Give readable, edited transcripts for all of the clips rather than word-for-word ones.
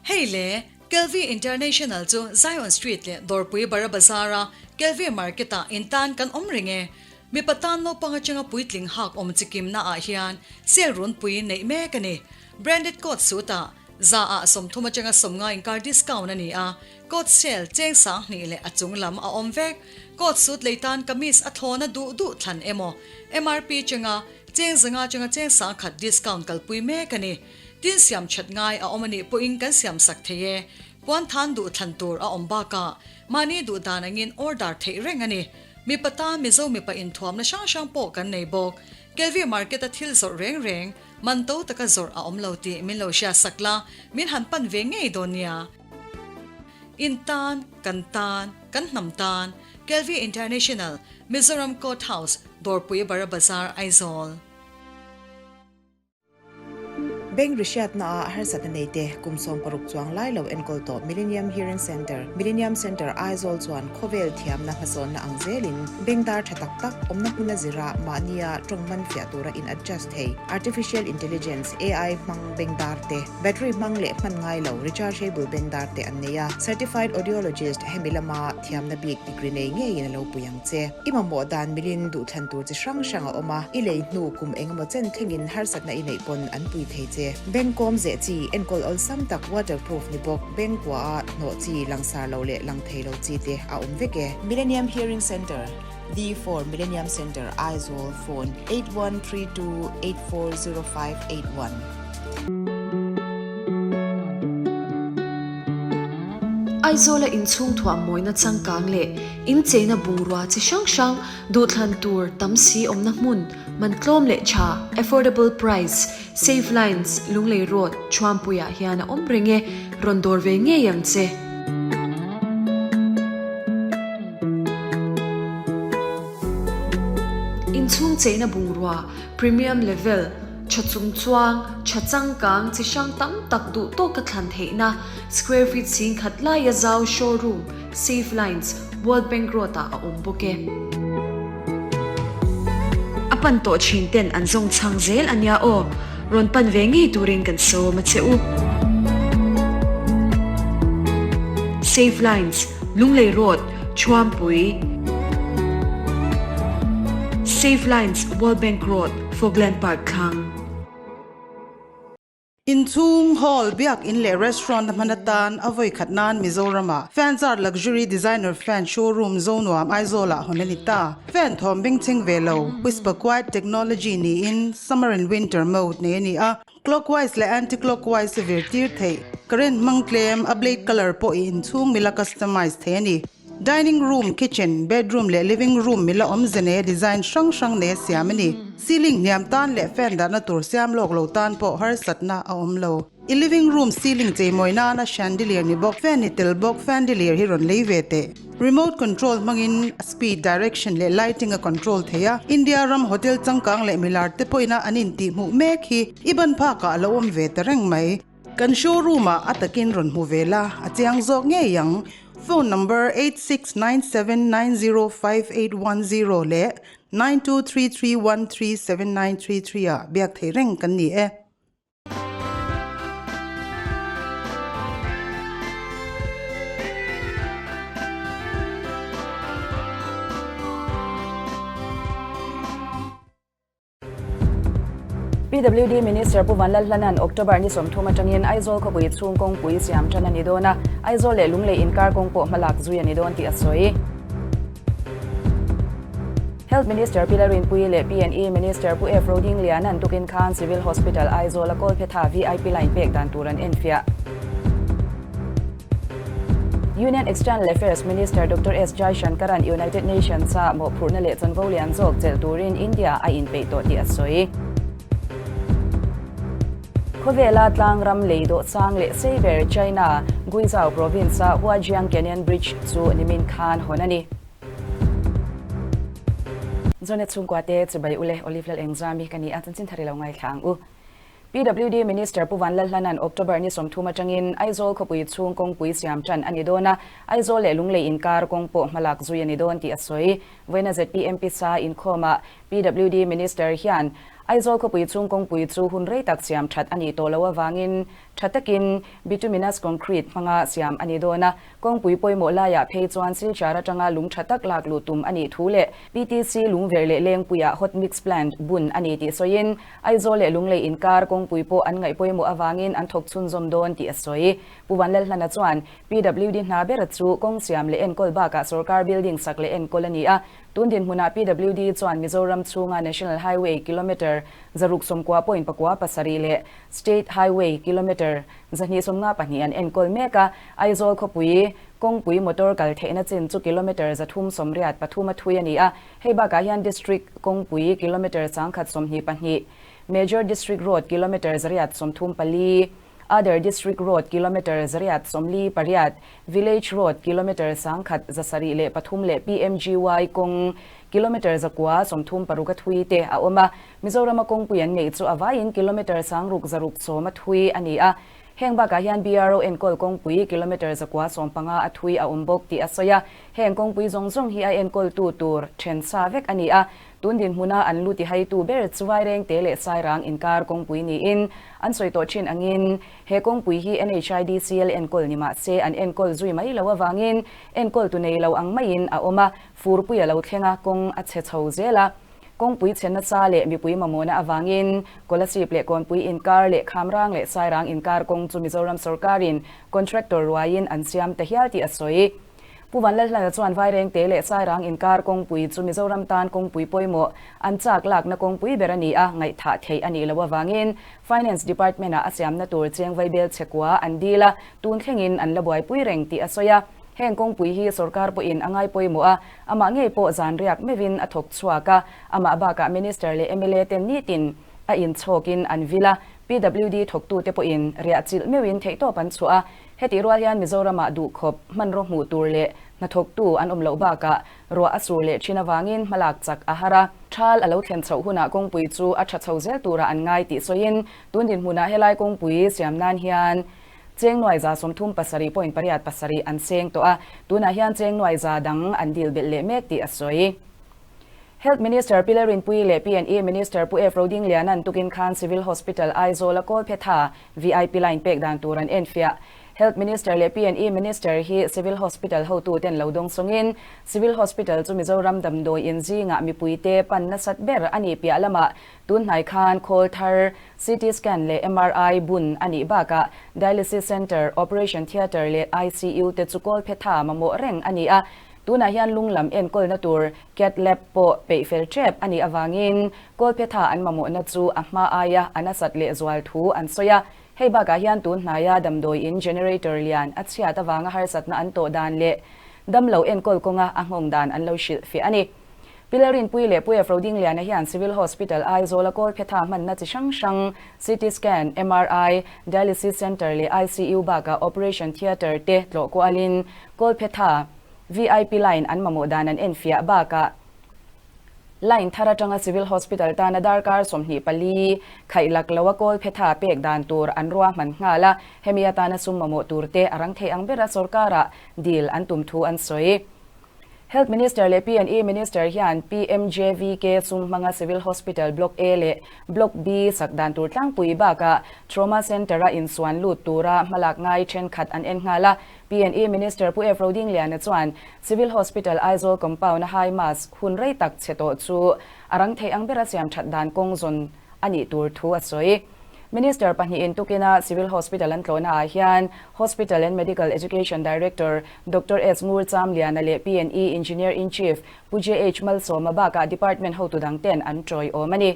Hei le, Kelvie International chu Zion Street leh Dawrpui Bara Bazar-a Kelvie Market-ah intan kan awm reng e. Mipa tan naupang atanga puitling hak awm chikimna ah hian sale runpui neih mek a ni. Branded coat suit ah za ah 30 atanga 50 inkar discount a ni a, coat sale cheng 2000 leh a chung lam a awm vek. Coat suit lei tan kamis a thlawna duh duh thlan emaw MRP chenga cheng 500 atanga cheng 1000 discount kalpui mek a ni. Tin siam that ngai a awm a nih pawhin kan siam sak thei e. Puan than duh thlan tur a awm bakah mahni duh dan angin order theih reng a ni. Mipa tan Mizo mipa inthuamna hrang hrang pawh kan nei bawk. Kelvie Market a thil zawrh reng reng, man to taka zawrh a awm lo tih min lo hriat sak la, min han pan ve ngei dawn nia. In tan, kan tan, kan hnam tan, Kelvie International, Mizoram Court House, Dawrpui Bara Bazar, Aizawl. Bank rihriatna ah harsatna nei te kum 60 chuang lai lo enkawl tawh Millennium Hearing Centre, Millennium Centre Aizawl chuan khawvel thiamna hmasawnna ang zelin bank dar tha tak tak awmna hmuna zira mahnia tawng man fiah tura in adjust thei Artificial Intelligence, AI, hmang bank dar te, battery hmang leh hman ngai lo rechargeable bank dar te an nei a. Certified Audiologist hemi lama thiamna bik degree nei ngeiin a lo pui ang che. I mamawh dan milin duhthlan tur chi hrang hrang a awm a, i lei hnu kum engemaw chen thlengin harsatna i neih pawn an pui thei che. Bank kawm zeh chi, enkawl awlsam tak waterproof ni bawk, bank kua a hnawh chi, langsar lo leh lang thei lo chi te a awm vek e. Millennium Hearing Centre, D4 Millennium Centre, Aizawl, Phone, 8132840581. Aizawla inchhung thuam mawina changkang leh incheina bungrua chi hrang hrang duhthlan tur tam si awmna hmun man tlawm leh tha, affordable price, Save Lines, Lunglei Road, Thuampuiah hian a awm reng e, rawn dawr ve ngei ang che. Inchhung cheina bungrua, premium level, Tha chung chuang, tha changkang chi hrang tam tak duh tawka thlan theihna, square feet 10,000 laia zau showroom, Safe Lines, World Bank Road ah a awm bawk e. A pan tawh thin ten an zawng chhang zel a nia aw, rawn pan ve ngei turin kan sawm a che u. Safe Lines, Lunglei Road, Thuampui. Safe Lines, World Bank Road, Fogland Park thlang. Inchhung, hall, biak in leh restaurant a hman atan a vawi khat nan Mizoram-ah Fanzart Luxury Designer Fan Showroom Zonuam Aizawl-ah hawn a ni ta. Fan thawm bengchheng ve lo, Whisper Quiet Technology niin Summer and Winter mode nei a ni a, clockwise leh anti-clockwise a vir tir theih. Current hmang tlem, a blade colour pawh i inchhung mila customize thei a ni. Dining room, kitchen, bedroom leh living room mila awmze nei a design hrang hrang nei a siam a ni. Ceiling hniam tan leh fan dahna tur siam lawk lo tan pawh harsatna a awm lo. I living room ceiling cheimawi nana chandelier ni bawk, fan ni tel bawk fandelier hi rawn lei ve teh. Remote control hmangin a speed, direction leh lighting a control thei a. India ram hotel changkang leh milar te pawhin a an intihhmuh mek hi i ban phakah a lo awm ve ta reng mai. Kan showroom ah a takin rawn hmu ve la, a chiang zawk ngei ang. Phone number 8697905810 leh 9233137933 ah biak thei reng kan ni e. PWD Minister Pu Vanlalhlana'n October ni 30 atangin Aizawl khawpui chhung kawngpui siam tan a ni dawn a, Aizawl leh Lunglei inkar kawng pawh hmalak zui a ni dawn tih a sawi. Health Minister Pi Lalrinpuii leh PNE Minister Pu F Rodingliana'n tukin khan Civil Hospital Aizawl a Kawlphetha VIP line pek dan tur an enfiah. Union External Affairs Minister Doctor S Jaishankar-a'n United Nations-a mawhphurhna leh chanvo lian zawk chelh turin India a inpeih tawh tih a sawi. Khawvela tlang ram lei dawhchang leh sei ber China, Guizhou Province-a Huajiang Canyon Bridge chu nimin khan hawn a ni. Zonet chhungkua te chibai ule Olive Lalengzami ka ni a, chanchin thar i lo ngaithla ang u. PWD Minister Pu Vanlalhlana'n October ni 30 atangin Aizawl khawpui chhung kawngpui siam tan a ni dawn a, Aizawl leh Lunglei inkar kawng pawh hmalak zui a ni dawn tih a sawi. Vawiina ZPM pisa inkhawmah PWD Minister hian Aizawl khawpui chhung kawngpui chu hun rei tak siam that a nih tawh loh avangin Tha takin bituminous concrete hmanga siam a ni dawn a, kawngpui pawimawh laiah phei chuan Silchar atanga lung tha tak lak luh tum a nih thu leh PTC Lungverh leh Lengpuiah hot mix plant bun a ni tih sawiin Aizawl leh Lunglei inkar kawngpui pawh an ngaih pawimawh avangin an thawk chhunzawm dawn tih a sawi. Pu Vanlalhlana chuan PWD hna ber chu kawng siam leh enkawl bakah sorkar building sak leh enkawl a ni a, tun dinhmunah PWD chuan Mizoram chhunga National Highway kilometre 690.7 leh State Highway kilometre 252 an enkawl mek a, Aizawl khawpui kawngpui motor kal theihna chin chu kilometre 383 a thui a ni a, hei bakah hian District kawngpui kilometre 122, Major District Road kilometre 834, Other District Road kilometre 848, Village Road kilometre 1173 leh PMGY kawng kilometre 936 a thui te a awm a. Mizorama kawngpui an neih chu a vaiin kilometre 6670 a thui a ni a. Heng bakah hian BRO enkawl kawngpui kilometre 915 a thui a awm bawk tih a sawi a. Heng kawngpui zawng zawng hi a enkawltu tur then sa vek a ni a. Tun dinhmuna an lu tihaitu ber chu Vairengte leh Sairang inkar kawngpui niin an sawi tawh thin angin he kawngpui hi NHIDCL enkawl ni mah se an enkawl zui mai lo avangin enkawltu nei lo ang maiin a awm a, furpui a lo thleng a, kawng a chhe chho zel a. Kawngpui chhe nasa leh mipui mamawhna avangin Kolasib leh Kawnpui inkar leh Khamrang leh Sairang inkar kawng chu Mizoram sawrkarin contractor ruaiin an siam ta hial tih a sawi. Pu Vanlalhlana chuan Vairengte leh Sairang inkar kawngpui chu Mizoram tan kawngpui pawimawh an chak lakna kawngpui ber a ni a, ngaihthah theih a nih loh avangin Finance Department-ah a siamna tur cheng vaibel chhekua an dil a, tun thlengin an la buaipui reng tih a sawi a. Heng kawngpui hi sawrkar pawhin a ngai pawimawh a, amah ngei pawh zan riak meuhin a thawk chhuak a, amah bakah Minister leh mla ten nitin a inchhawkin an vil a, PWD thawktute pawhin riahchilh meuhin theihtawp an chhuah a, Hetih rual hian Mizoramah duhkhawp hmanraw hmuh tur leh hnathawktu an awm loh bakah ruah a sur leh thin avangin hmalak chak a har a. Thal a lo thlen chhoh hunah kawngpui chu a tha chho zel turah an ngai tih sawiin tun dinhmunah helai kawngpui siam nan hian cheng nuai 37.87 an seng tawh a, tunah hian cheng nuai za dang an dil belh leh mek tih a sawi. Health Minister Pi Lalrinpuii leh PNE Minister Pu F. Rodingliana'n tukin khan Civil Hospital Aizawl a kawl phetha VIP line pek dan tur an enfiah. Health Minister leh PNE Minister hi Civil Hospital hotuten lo dawng sawngin Civil Hospital chu Mizoram damdawi in zingah mipuite pan nasat ber a nih piah lamah tun hnai khan khawl thar CT scan leh MRI bun a nih bakah Dialysis Centre, Operation Theatre leh ICU te chu kawl phetha mamawh reng a ni a. Tunah hian lung lam enkawlna tur Cath lab pawh peih fel tep a nih avangin Kawlphetha an mamawhna chu a hma aia a nasat leh zual thu an sawi a. Hei bakah hian tun hnaia damdawi in generator lian a chhiat avanga harsatna an tawh dan leh damlo enkawl kawnga a nghawng dan an lo hrilh fiah a ni. Pi Lalrinpuii leh Pu Efro Dingliana hian Civil Hospital Aizawla Kawlphetha hmanna chi hrang hrang CT scan, MRI, Dialysis Centre leh ICU bakah Operation Theatre te tlawh kualin Kawlphetha VIP line an mamawh dan an enfiah bakah line thar atanga Civil Hospital tana darkar 24 khaih lak loa Kawlphetha pek dan tur an ruahman nghal a, hemi atana sum mamawh tur te a rang thei ang bera sorkara dil an tum thu an sawi. Health Minister leh PNE Minister hian PMJVK sum hmanga Civil Hospital Block A leh Block B sak dan tur tlangpui bakah Trauma Centre-a insuan lut tura hmalak ngai thenkhat an en nghal a. PNE Minister Pu F. Rodingliana chuan Civil Hospital Aizawl compound-a high mast hun rei tak chhe tawh chu a rang theih ang bera siam that dan kawng zawn a nih tur thu a sawi. Minister pahnihin tukina Civil Hospital an tlawhnaah hian Hospital and Medical Education Director Doctor S. Ngur Chamliana leh PNE Engineer-in-Chief Pu JH Malsawma bakah Department hotu dangten an tawiawm a ni.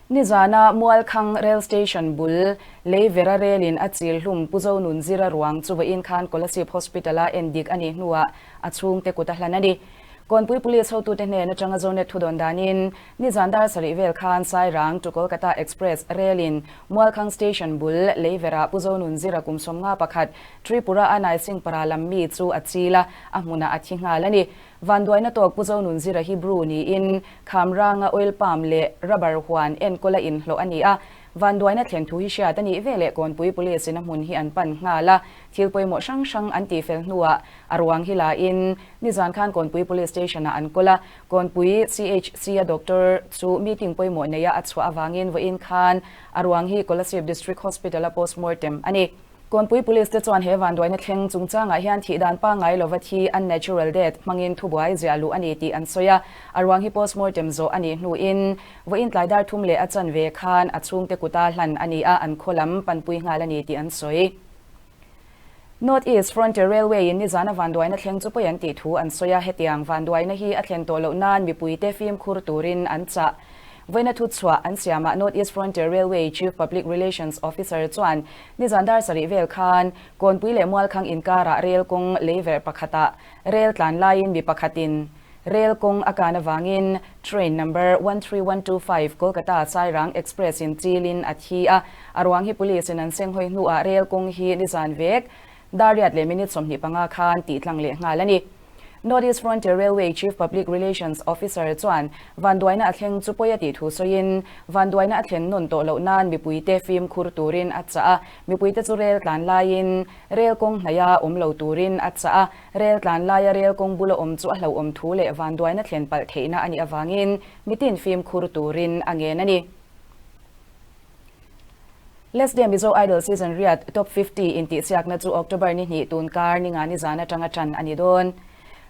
Nizana Mualkhang Rail Station bul lei vera relin a chil hlum Pu Zonun Zira ruang chu vawiin khan Kolasib Hospital-a endik a nih hnuah a chhungte kut a hlan a ni. Kawnpui Police hotute hnen atanga Zonet thudawn danin nizan dar sarih vel khan Sairang to Kolkata Express relin Mualkhang Station bul lei verah Pu Zonun Zira kum 51 Tripura a Naisingpara lam mi chu a chil a, a hmunah a thi nghal a ni. Vanduaina tawk Pu Zonunzira hi Bru niin Khamranga oil palm leh rubber huan enkawla inhlawh a ni a. Vanduaina thlen thu hi hriat a nih veleh Kawnpui Police in a hmun hi an pan nghal a, thil pawimawh hrang hrang an tihfel hnuah a ruang hi la in nizan khan Kawnpui Police Station ah an kawl a. Kawnpui CHC a doctor chu meeting pawimawh neia a chhuah avangin vawiin khan a ruang hi Kolasib District Hospital a postmortem a ni. Kawnpui Police te chuan he vanduaina thleng chungchangah hian thih dan pangngai lova thi unnatural death hmangin thubuai ziah luh a ni tih an sawi a, a ruang hi postmortem zawh a nih hnuin vawiin tlai dar thum leh a chanve khan a chhungte kuta hlan a ni a, an khaw lam panpui nghal a ni tih an sawi. North East Frontier Railway in nizana vanduaina thleng chu pawi an tih thu an sawi a, hetiang vanduaina hi a thlen tawh loh nan mipuite fimkhur turin an chah. Vawiina thuchhuah an siamah North East Frontier Railway Chief Public Relations Officer chuan nizan dar sarih vel khan Kawnpui leh Mualkhang inkarah rel kawng leiverh pakhatah rel tlan laiin mi pakhatin rel kawng a kan avangin train number 13125 Kolkata Sairang Express in chilin a thi a, a ruang hi police in an senghawi hnuah rel kawng hi nizan vek dar riat leh minute 25 khan tih tlang leh nghal a ni. North East Frontier Railway Chief Public Relations Officer chuan vanduaina a thleng chu pawi a tih thu sawiin, vanduaina a thlen nawn tawh loh nan mipuite fimkhur turin a chah a, mipuite chu rel tlan laiin rel kawng hnaia awm lo turin a chah a, rel tlan laia rel kawng bula awm chu a hlauhawm thu leh vanduaina thlen palh theihna a nih avangin mitin fimkhur turin a ngen a ni. Let's Day Mizo Idol Season riat Top 50 intihsiakna chu October ni hnih tun kar ni nga ni zan atanga tan a ni dawn.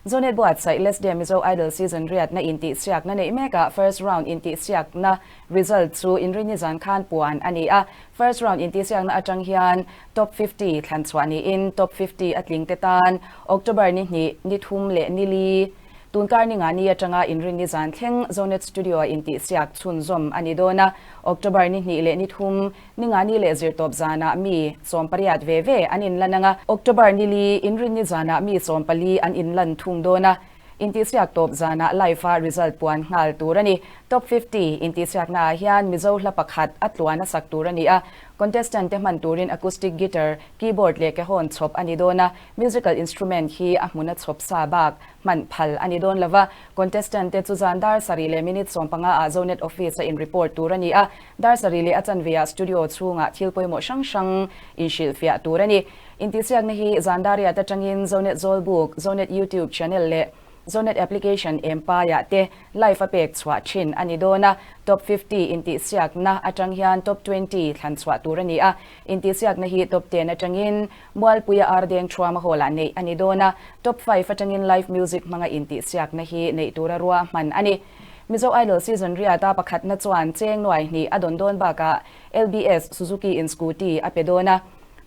Zonet buatsaih Let's Day Mizo Idol Season riatna intihsiakna neih mekah First Round intihsiakna result chu inrinni zan khan puan a ni a. First Round intihsiakna atang hian Top 50 thlan chhuah niin Top 50 a tling te tan October ni hnih, ni thum leh ni li, Tunkar ni ngani atanga inrinni zan thleng Zonet Studio-a intihsiak chhunzawm a ni dawn a, October ni hnih leh ni thum, ni ngani leh zirtawp zanah mi 18 ve ve an inlan ang a, October ni li, inrinni zanah mi 14 an inlan thung dawn a, intihsiak tawp zanah live-a result puan nghal tur a ni. Top 50 intihsiaknaah hian Mizo hla pakhat a tluan a sak tur a ni a, contestant te hman turin acoustic guitar, keyboard leh kehawn chhawp a ni dawn a, Musical instrument hi a hmun a chhawp sa bak hman phal a ni dawn lo va, contestant te chu zan dar sarih leh minute 15 ah Zonet office a in report tur a ni a, dar sarih leh a chanve ah studio chhungah thil pawimawh hrang hrang inhrilhfiah tur a ni. Intihsiakna hi zan dar riat atangin Zonet Zawlbuk, Zonet YouTube channel leh Zonet application Empire te live a pek chhuah thin a ni dawn a, Top 50 intihsiakna atang hian Top 20 thlan chhuah tur a ni a, intihsiakna hi Top 10 atangin Mualpuia Ardeng Thuama Hall-ah neih a ni dawn a, Top 5 atangin live music hmanga intihsiakna hi neih tura rua hman a ni. Mizo Idol season riata pakhatna chuan cheng nuai hnih a dawn dawn bakah LBS Suzuki in scooty a pe dawn a,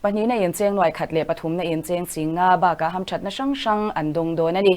pahnihna in cheng nuai khat leh pathumna in cheng ching nga bakah hamthatna hrang hrang an dawng dawn a ni.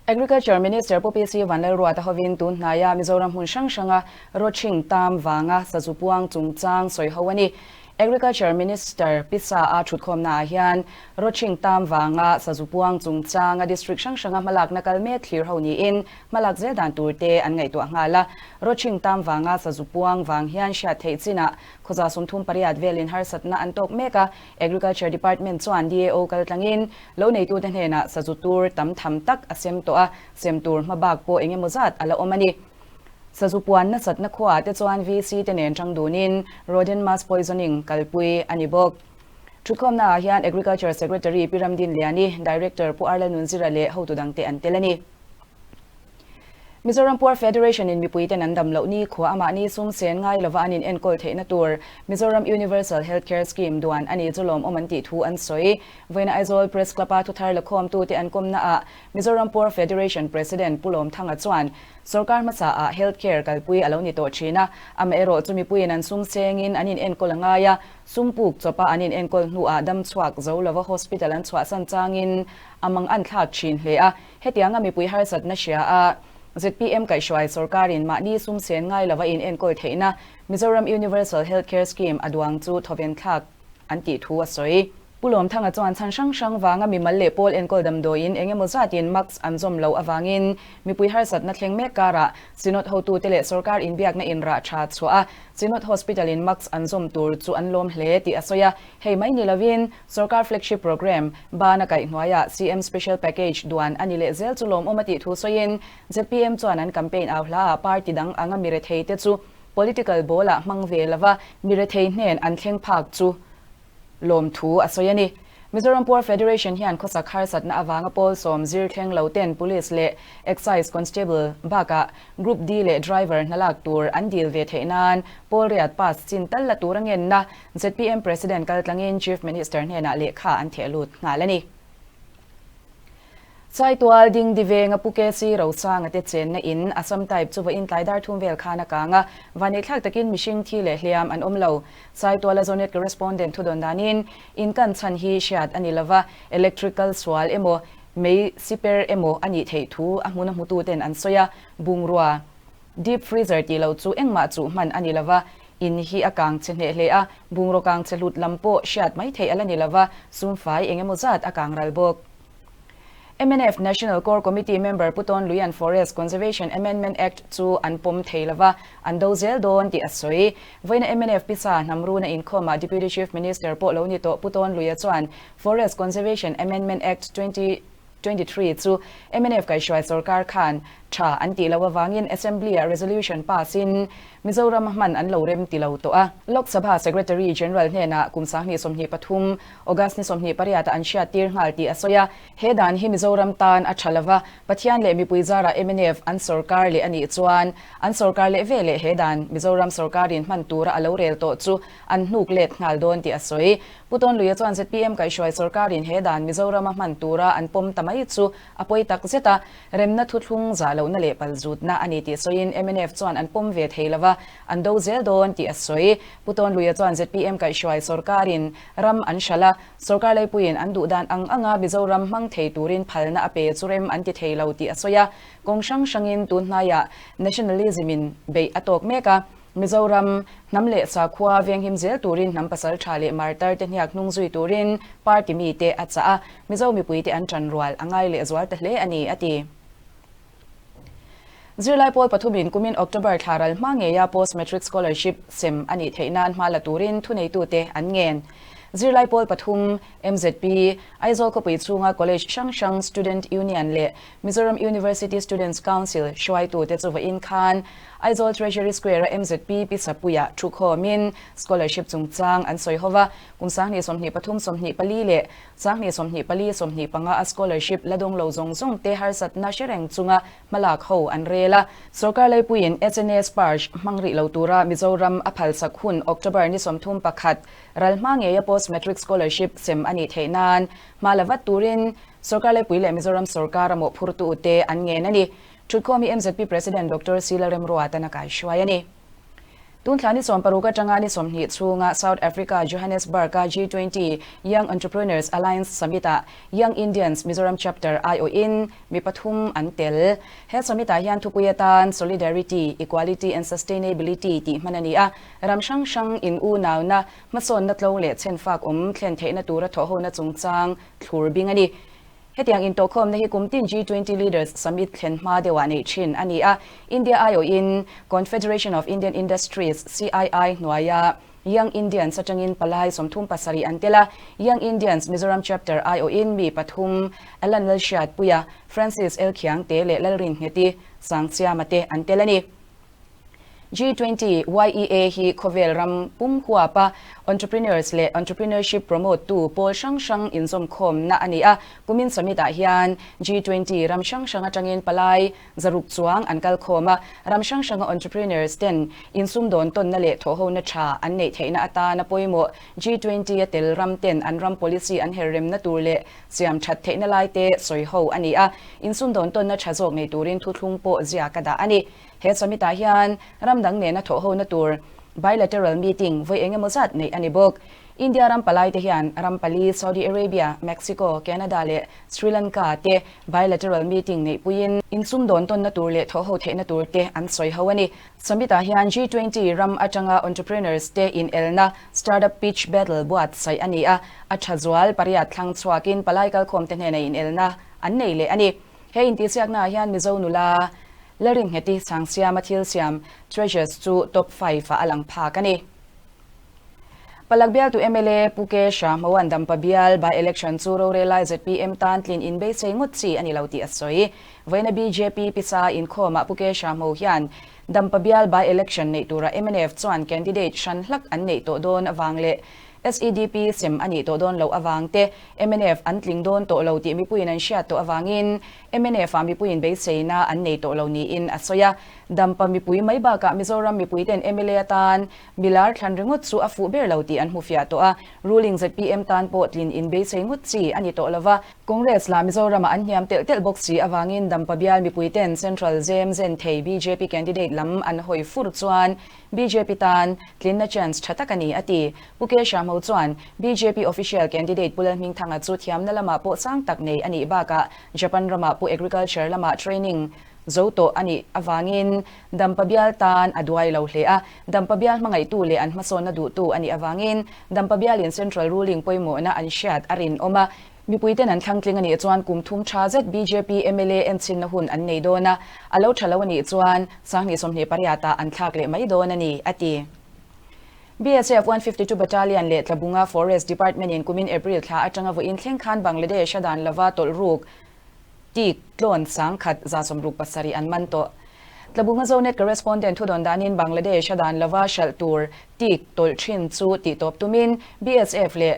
Agriculture Minister Pu PC Vanlalruata hovin tun hnaia Mizoram hmun hrang hranga rawchhing tam vanga sazu puang chungchang sawi ho a ni. Agriculture Minister Pisa a thutkhawmnaah hian rawchhing tam vanga sazu puang chungchanga district hrang hranga hmalakna kal mek thlir ho niin hmalak zel dan tur te an ngaihtuah nghal a. Rawchhing tam vanga sazu puang vang hian hriat theih chinah khawza 38 velin harsatna an tawk mek a. Agriculture Department chuan DAO kaltlangin Lo neitute hnenah sazu tur tam tham tak a sem tawh a, sem tur hma bak pawh eng emaw zat a la awm a ni. Sazu puan nasatna khuaah te chuan VC te nen tang dunin rodent mass poisoning kalpui a ni bawk. Thutkhawmnaah hian Agriculture Secretary Pi Ramdin Liani, Director Pu Arla Nunzira leh hotu dangte an tel a ni. Mizoram Poor Federation in mipuiten an dam loh ni khua amahni sum sen ngai lova an inenkawl theihna tur Mizoram Universal Health Care Scheme duan a ni chu lawmawm an tih thu an sawi. Vawiina Aizawl Press Club a thuthar lakhawmtute an kawmnaah Mizoram Poor Federation President Pu Lawmthanga chuan sorkar hmasaah health care kalpui a lo ni tawh thin a, amaherawh chu mipuiin an sum sengin an inenkawl a ngai a, sum puk chawpa an inenkawl hnuah dam chhuak zo lova hospital an chhuahsan changin a mang an thlak thin hle a. Hetianga mipui harsatna hria a, zpm kaihhruai sorkarin mahni sum sen ngai lova inenkawl theihna Mizoram Universal Health Care Scheme a duang chu thawven thlak an tih thu a sawi. Pu Lawmthanga chuan chhan hrang hrang vanga mimal leh pawl enkawl damdawiin eng emaw zatin mask an zawm loh avangin mipui harsatna thleng mek karah Synod hotute leh sorkar inbiakna inrah tha chhuah a, Synod Hospital in mask an zawm tur chu an lawm hle tih a sawi a. Hei mai ni lovin sorkar flagship programme bana kaih hnuaiah CM Special Package duan a ni leh zel chu lawmawm a tih thu sawiin zpm chuan an campaign au hlaah party dang anga mirethei te chu political ball-ah hmang ve lova mirethei hnen an thleng phak chu lawmthu a sawi a ni. Mizoram Poor Federation hian khawsak harsatna avanga pawl 10 zir thleng lo ten Police leh Excise Constable bakah Group D leh Driver hna lak tur an dil ve theih nan pawl riat pass chin tal la tur a ngenna zpm President kaltlangin Chief Minister hnenah lehkha an theh lut nghal a ni. Saitual ding di venga Pu KC Rosanga te chenna in Assam type chu vawiin tlai dar thum vel khan a kang a, vanneithlak takin mihring thi leh hliam an awm lo. Saituala Zonet Correspondent thudawn danin in kan chhan hi hriat a ni lova, electrical sual emaw, mei siper emaw a nih theih thu a hmun a hmutu ten an sawi a, bungrua deep freezer tih loh chu engmah chuh hman a ni lova, in hi a kang che hneh hle a, bungraw kang che hlut lam pawh hriat mai theih a la ni lova, sumfai eng emaw zat a kang ral bawk. Mnf National Core Committee member Pu Tawn Luian Forest Conservation Amendment Act chu an pawm thei lova, an do zel dawn tih a sawi. Vawiina mnf pisa hnam runa inkhawmah Deputy Chief Minister pawh lo ni tawh Pu Tawn Luia chuan Forest Conservation Amendment Act 2023 chu mnf kaihhruai sorkar khan tha an tih loh avangin Assembly-ah resolution pass-in Mizoram a hman an lo rem ti lo tawh a. Lok Sabha Secretary General hnenah kum 2023 August ni 28 ah an hriat tir nghal tih a sawi a. He dan hi Mizoram tan a tha lova, Pathian leh mipui zarah mnf an sorkar leh a nih chuan an sorkar leh ve leh he dan Mizoram sorkarin hman tura a lo rel tawh chu an hnuk let nghal dawn tih a sawi. Pu Tawnluia chuan zpm kaihhruai sorkarin he dan Mizorama hman tura an pawm ta mai chu a pawi tak zet a, Remna thuthlung zah lohna leh palzutna a ni tih sawiin mnf chuan an pawm ve thei lova, an do zel dawn tih a sawi. Pu Tawnluia chuan zpm kaihhruai sorkarin ram an hralh a, sorkar leipuiin an duh dan ang anga Mizoram hmang thei turin phalna a pe chu rem an ti thei lo tih a sawi a, kawng hrang hrangin tun hnaiah nationalism-in beih a tawk mek a. Mizoram, hnam leh sakhua venghim zel turin hnam pasal tha leh martar te hniak hnung zui turin party mite a chah a, Mizo mipuite an tan rual a ngai leh zual ta hle a ni, a ti. Zirlai pawl pathumin kumin October thla ral hma ngeia Post Matric Scholarship sem a nih theih nan hma la turin thuneitute an ngen. Zirlai pawl pathum, MZP, Aizawl khawpui chhunga college hrang hrang Student Union leh Mizoram University Students Council hruaitute chu vawiin khan Aizawl Treasury Square-a MZP Pi Sapuia thukhawmin scholarship chungchang an sawi ho va, kum 2023 24 leh 2024 25 a scholarship la dawng lo zawng zawng te harsatna hre reng chunga hmalak ho an rel a. Sorkar leipuiin SNA Sparsh hmang rih lo tura Mizoram a phalsak hun October ni 31 ral hma ngeia Post Matric Scholarship sem a nih theih nan hma la vat turin Sorkar leipui leh Mizoram sorkar a mawhphurtu te an ngen a ni. Thutkhawm hi MZP President Doctor Sila Remruatan a kaihruai a ni. Tunthla ni 16 atanga ni 20 chhunga South Africa Johannesburg-a G20 Young Entrepreneurs Alliance Summit-ah Young Indians Mizoram Chapter aiawhin mi pathum an tel. He summit-ah hian thupui atan Solidarity, Equality and Sustainability tih hman a ni a, ram hrang hrang in unauna, hmasawnna tlo leh chhenfak awm thlen theihna tura thawhhona chungchang thlur bing a ni. Hetiang intawhkhawmna hi kum tin G20 Leaders Summit thlen hma deuhah neih thin a ni a. India aiawhin Confederation of Indian Industries, CII, hnuaia Young Indians atangin palai 37 an tel a. Young Indians Mizoram Chapter aiawhin mi pathum Alan Lalhriatpuia, Francis Elkhiangte leh Lalrinngeti Sangchiama te an tel a ni. G20 YEA hi khawvel ram pum huapa entrepreneurs leh entrepreneurship promote tu pawl hrang hrang inzawmkhawmna a ni a. Kumin summit ah hian G20 ram hrang hrang atangin palai 600 chuang an kal khawm a. Ram hrang hranga entrepreneurs ten insum dawn tawnna leh thawhhona tha an neih theihna atana pawimawh G20 a tel ram ten an ram policy an herremna tur leh siam that theihna lai te sawi ho a ni a. Insum dawn tawnna tha zawk nei turin thuthlung pawh ziak a dah a ni. He summit-ah hian ram dang nena thawhhona tur bilateral meeting vawi eng emaw zat neih a ni bawk. India ram palaite hian ram pali Saudi Arabia, Mexico, Canada leh Sri Lanka te bilateral meeting neihpuiin insumdawn tawnna tur leh thawhho theihna tur te an sawi ho a ni. Summit-ah hian G20 ram atanga entrepreneurs te inelna Startup Pitch Battle buatsaih a ni a, a tha zual pariat thlang chhuakin palai kalkhawmte hnena inelna an nei leh a ni. He intihsiaknaah hian Mizo nula Laringheti Sangsiama thil siam Treasures chu top five-ah a lang phak a ni. Palak bialtu mla Pu Kesha Hmoan Dampa bial by-election chu rorelai zpm tan tlin inbeisei ngawt chi a ni lo tih a sawi. Vawiina bjp pisa inkhawmah Pu Kesha Hmo hian Dampa bial by-election neih turah mnf chuan candidate hran hlak an neih tawh dawn avang leh SEDP sem a nih tawh dawn loh avang te, mnf an tling dawn tawh lo tih mipuiin an hriat tawh avangin mnf ah mipuiin beiseina an nei tawh lo niin a sawi a. Dampa mipui mai bakah Mizoram mipuiten mla atan Milar thlan ringawt chu a fuh ber lo tih an hmu fiah tawh a, ruling zpm tan pawh tlin inbeisei ngawt chi a ni tawh lo va, Congress lah Mizoramah an hniam telh telh bawk si avangin Dampa bial mipuiten Central zem zen thei bjp candidate lam an hawi fur chuan bjp tan tlinna chance tha tak a ni a ti. Pu Kesha Hmo chuan bjp official candidate Pu Lalhmingthanga chu thiamna lamah pawh sang tak nei a nih bakah Japan ramah Pu Agriculture lamah training Zo tawh a nih avangin Dampa bial tan a duai lo hle a, Dampa bial hmangaihtu leh an hmasawnna duhtu a nih avangin Dampa bialin Central ruling pawimawhna an hriat a rinawm a, mipuiten an thlangtling a nih chuan kum thum tha zet bjp mla enchinna hun an nei dawn a, a lo tha lo a nih chuan Sanghnih 28 ah an thlak leh mai dawn a ni, a ti. BSF 152 Battalion leh Tlabunga Forest Department in kumin April thla atanga vawiin thleng khan Bangladesh a dan lova tawlh ruk Tik tlawn 1707 an man tawh. Tlabunga Zonet correspondent thudawn danin Bangladesh a dan lova hralh tur tik tawlh thin chu tih tawp tumin BSF leh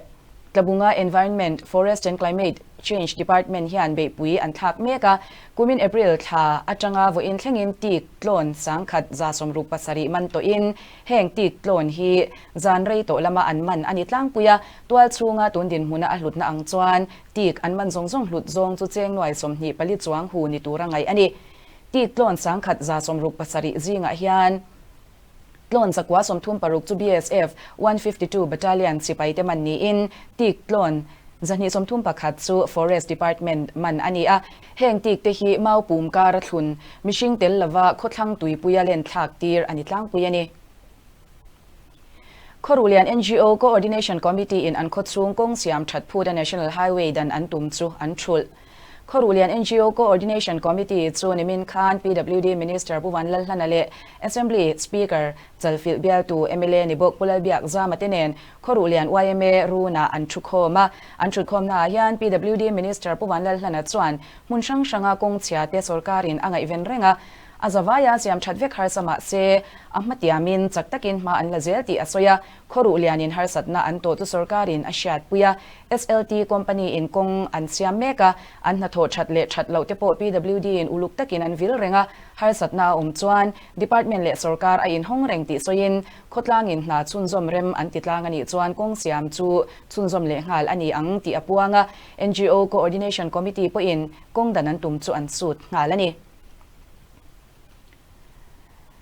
Tlabunga Environment, Forest and Climate Change Department hian beihpui an thlak mek a. Kumin April thla atanga vawiin thlengin tik tlawn 1167 man tawhin heng tik tlawn hi zan rei tawh lama an man a ni tlangpui a. Tual chhunga tun dinhmuna a hlutna ang chuan Tik an man zawng zawng hlut zawng chu cheng nuai 24 chuang hu ni tura ngaih a ni. Tik tlawn 1167 zingah hian tlawn 936 chu BSF 152 Battalion sipaite man niin tik tlawn 231 chu Forest Department man a ni a. Heng tik te hi mau pum kara thlun mihring tel lova khawthlang tuipuia len thlak tir a ni tlangpui a ni. Khawruhlian ngo Coordination Committee in an khawchhung kawng siam that phuta National Highway dan an tum chu an thulh. Khawruhlian ngo Coordination Committee chu nimin khan PWD Minister Pu Vanlalhlana leh Assembly Speaker Chalfilh bialtu mla ni bawk Pu Lalbiakzama te nen Khawruhlian yma runah an thukhawm a. An thutkhawmnaah hian PWD Minister Pu Vanlalhlana chuan hmun hrang hranga kawng chhia te sorkarin a ngaihven reng a, A zavaia siam that vek harsa mah se, a hma tiamin chak takin hma an la zel tih a sawi a, khawruh lianin harsatna an tawh chu sorkarin a hriatpui a, SLT company in kawng an siam mek a, an hnathawh that leh that loh te pawh PWD in uluk takin an vil reng a, harsatna a awm chuan department leh sorkar a inhawng reng tih sawiin khawtlangin hna chhunzawm rem an ti tlang a nih chuan kawng siam chu chhunzawm leh nghal a ni ang tih a puang a, ngo Coordination Committee pawhin kawng dan an tum chu an sut nghal a ni.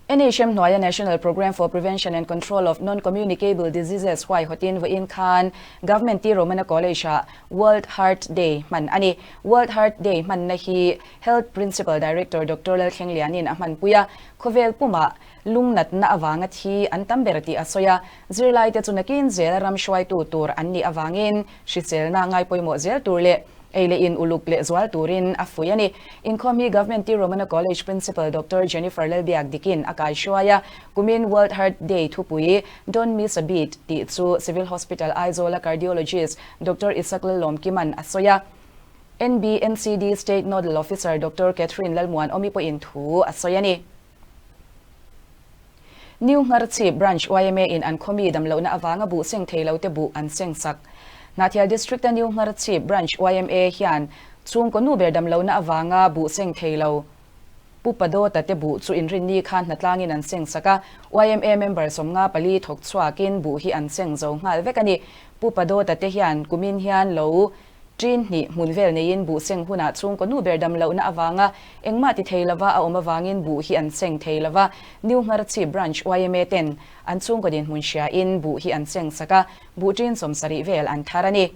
NHM hnuaia National Programme for Prevention and Control of Non-Communicable Diseases huaihawtin vawiin khan Government T Romana College-ah World Heart Day hman a ni. World Heart Day hmanna hi Health Principal Director Doctor Lalthlenglianin a hmanpui a, khawvel pumah lungnatna avanga thi an tam ber tih a sawi a, zirlaite chu nakin zel ram hruaitu tur an nih avangin hriselna ngaipawimawh zel tur leh Ei leh in uluk leh zual turin a fuih a ni. Inkhawm hi Government T Romana College Principal Doctor Jennifer Lalbiak dikin a kaihruai a, kumin World Heart Day thupui Don't Miss a Beat tih chu Civil Hospital Aizawl-a Cardiologist Doctor Isak Lalawmkima'n a sawi a. NBNCD State Nodal Officer Doctor Catherine Lalmuanawmi pawhin thu a sawi a ni. New Ngharchhip Branch yma in an khawmi damlohna avanga buh seng thei lo te buh an seng sak. Hnahthial District-a New Ngharchhip Branch yma hian chhungkaw nu ber damlohna avanga buh seng thei lo Pu Padawta te buh chu inrinni khan hnatlangin an seng sak a, yma member 54 thawk chhuakin buh hi an seng zo nghal vek a ni. Pu Padawta te hian kumin hian lo. Ṭin hnih hmun vel neiin buh seng hunah chhungkaw nu ber dam lohna avanga engmah ti thei lova a awm avangin buh hi an seng thei lova, New Ngharchhip Branch yma ten an chhungkaw dinhmun hriain buh hi an seng sak a, buh ṭin 70 vel an thar a ni.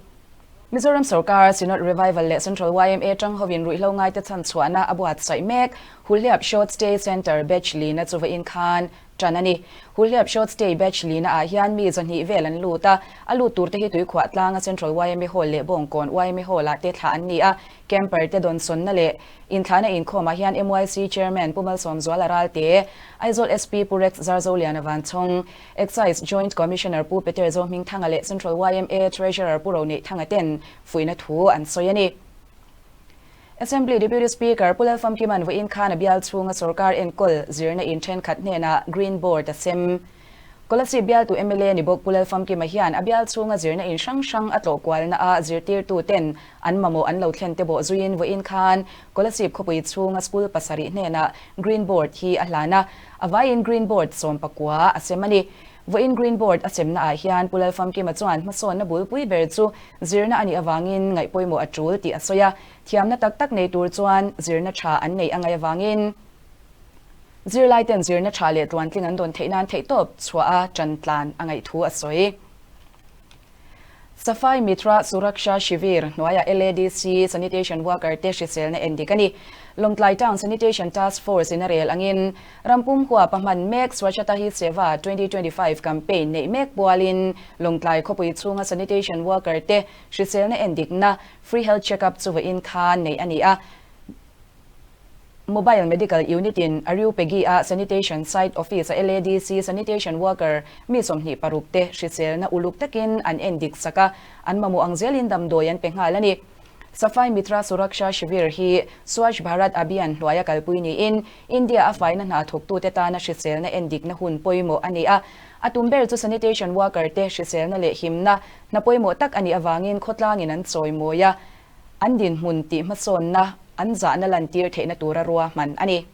Mizoram sorkar, Synod Revival leh Central yma ṭang hovin ruihhlo ngaite chhan chhuahna a buatsaih mek, Hulhliap Short Stay Centre Batch lina chu vawiin khan ṭan a ni. Hulhliap Short Stay Batch lina ah hian mi 200 vel an lut a, a lut turte hi Tuikhuah tlanga Central yma Hall leh Bawngkawn yma Hall ah te thlah an ni a, Camper te dawnsawnna leh inthlahna inkhawmah hian MYC Chairman Pu Malsawmzuala Ralte, Aizawl SP Pu Rex Zarzoliana Vanchhawng, Excise Joint Commissioner Pu Peter Zohmingthanga leh Central yma Treasurer Pu Roneihthanga ten fuihna thu an sawi a ni. Assembly Deputy Speaker Pu Lalfamkiman vawiin khan a bial chhunga sorkar enkawl zirna in thenkhat hnenah Green Board a sem. Kolasib bialtu mla ni bawk Pu Lalfamkima hian a bial chhunga zirna in hrang hrang a tlawh kualna ah zirtirtu ten an mamawh an lo thlen te bawh zuiin vawiin khan Kolasib khawpui chhunga school pasarih hnenah Green Board hi a hlan a, a vaiin Green Board 19 a sem a ni. Vawiin Green Board a semna ah hian Pu Lalfamkima chuan hmasawnna bulpui ber chu zirna a nih avangin ngaih pawimawh a tul tih a sawi a, thiamna tak tak nei tur chuan zirna tha an neih a ngaih avangin zirlaiten zirna tha leh tluantling an dawn theih nan theihtawp chhuah a tan tlan a ngaih thu a sawi. Safai Mitra Suraksha Shivir hnuaiah LADC Sanitation Worker te hriselna en dik a ni. Lawngtlai Town Sanitation Task Force in a rel angin rampum huapa hman mek Swachhata Hi Seva 2025 campaign neih mek pualin Lawngtlai khawpui chhunga Sanitation Worker te hriselna en dikna Free Health Check-up chu vawiin khan neih a ni a. Mobile Medical Unit in Ariupegi a Sanitation Site Office a LADC Sanitation Worker mi 26 te hriselna uluk takin an en dik sak a, an mamawh ang zelin damdawi an pe nghal a ni. Safai Mitra Suraksha Shivir hi Swachh Bharat Abhiyan hnuaia kalpui niin India a faina hna thawktute tana hriselna en dikna hun pawimawh a ni a. A tum ber chu Sanitation Worker te hriselna leh himna hna pawimawh tak a nih avangin khawtlangin an chawimawi a, An dinhmun tih hmasawnna an zahna lantir theihna tura ruahman a ni.